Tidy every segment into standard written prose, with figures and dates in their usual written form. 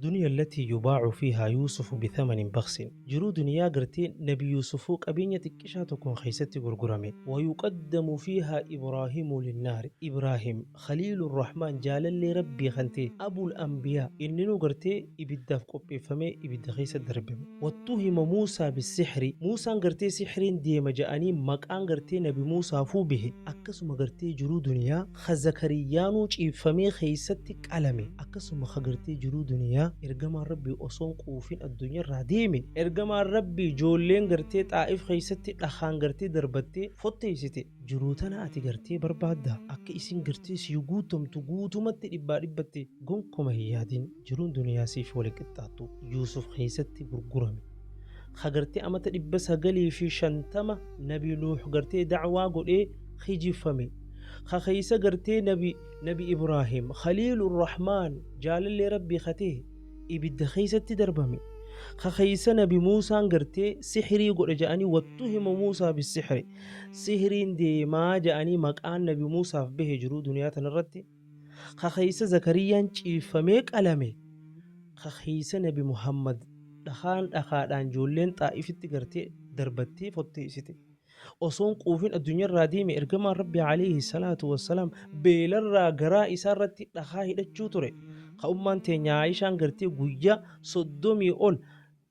Adduniya allatii yubaacu fiihaa Yuusufu bithamanin baksin. Jiruu duniyaa gartee nabi Yuusufuu qabeenya xiqqishaa tokkoon keessatti gurgurame. Wa yuqaddamu fiihaa Ibraahimu linnaari. Ibraahim Khaliilur Rahmaan jaalallee Rabbii kan ta'e Abul Anbiyaa inninuu gartee ibiddaaf qopheeffamee ibidda keessa darbame. Wattuhima Muusaa bissihri Muusaan gartee sihriin deema ja'anii maqaan gartee nabi Muusaafuu bahe. Akkasuma gartee jiruu duniyaa ka Zakariyyaanuu ciibfamee keessatti qalame. Akkasuma ka gartee jiruu duniyaa ergamaan Rabbii osoon quufin addunyarraa deeme. Ergamaan Rabbii joolleen gartee Xaa'if keessatti dhakaan gartee darbattee fotteessite. Jiruu tana ati gartee barbaadda? Akka isin gartee sii guutamtu guutumatti dhibbaa dhibbatti gonkuma hin yaadin. Jiruun duniyaa siif wal hin qixxaattu. Yuusuf keessatti gurgurame. Ka gartee amata 950 nabi Nuuh gartee da'waa godhee kijibfame. Ka keessa gartee nabi Ibraahim Khaliilur Rahmaan jaalallee Rabbii ka ta'e ibidda keessatti darbame. Ka keessa nabi Muusaan gartee sihrii godhe ja'anii wattuhima Muusaa bissihri. Sihriin deemaa ja'anii maqaan nabi Muusaaf bahe jiruu duniyaa tanarratti. Ka keessa Zakariyyaan ciiffamee qalame. Ka keessa nabi Muhammad dhakaan dhakaadhaan ijoolleen Xaa'ifitti gartee darbattee fotteessite. Osoon quufin addunyaarraa deeme ergamaan Rabbi alayhi salaatu wassalaam beelarraa garaa isaarratti dhakaa hidhachuu ture. Ka ummaan teenya Aayishaan gartee guyyaa 30 ol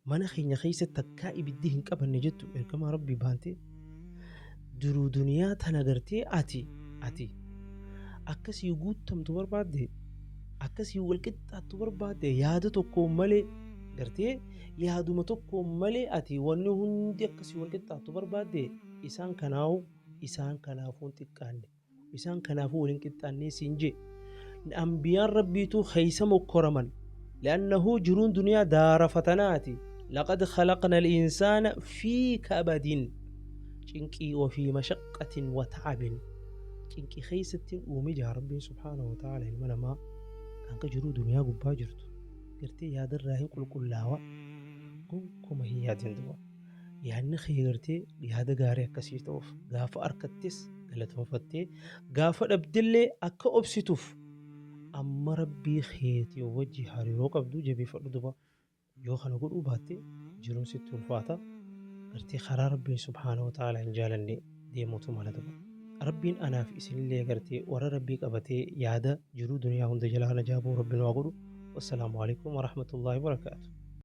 mana keenya keessa takkaa ibiddi hin qabanne jettu ergamaa Rabbii baantee duruu duniyaa tana gartee ati akkasii guuttamtu barbaadde, akkasii wal qixxaattu barbaadde, yaada tokkoon malee gartee yaaduma tokkoon malee ati wanni hundi akkasii wal qixxaattu barbaadde, isaan kanaahu isaan kanaafuun xiqqaanne, isaan kanaafuu waliin qixxaannee siin jee. Ambiyaan Rabbiitu keessa mokkoraman, li'annahu jiruun duniyaa daara fatanaati. Laqad khalaqna al-insaana fii kabadin, cinqii wa fii mashaqqatin wa ta'abin, cinqii keessattiin uume jaa Rabbiin subhaanahu wa ta'aala. Ilma namaa kan jiruu duniyaa gubbaa jirtu gartee yaadarraa hin qulqullaawa gonkuma hin yaadin duba. Yaadni kee gartee yaada gaarii akkasii ta'uuf, gaafa arkattes galatoonfattee gaafa dhabdellee akka obsituuf, amma Rabbii keetii wajji hariiroo qabdu jabeeffadhu duba. Yoo kana godhuu baatte jiruun sitti ulfaata, gartee karaa Rabbiin subhaanahu wa ta'ala hin jaalanne deemuutu mala duba. Rabbiin anaaf isinillee gartee warra Rabbii qabatee yaada jiruu duniyaa hunda jalaa najaabuu Rabbi nu haa godhu. Wassalaamu alaikum warahmatullaahi wabarakaatu.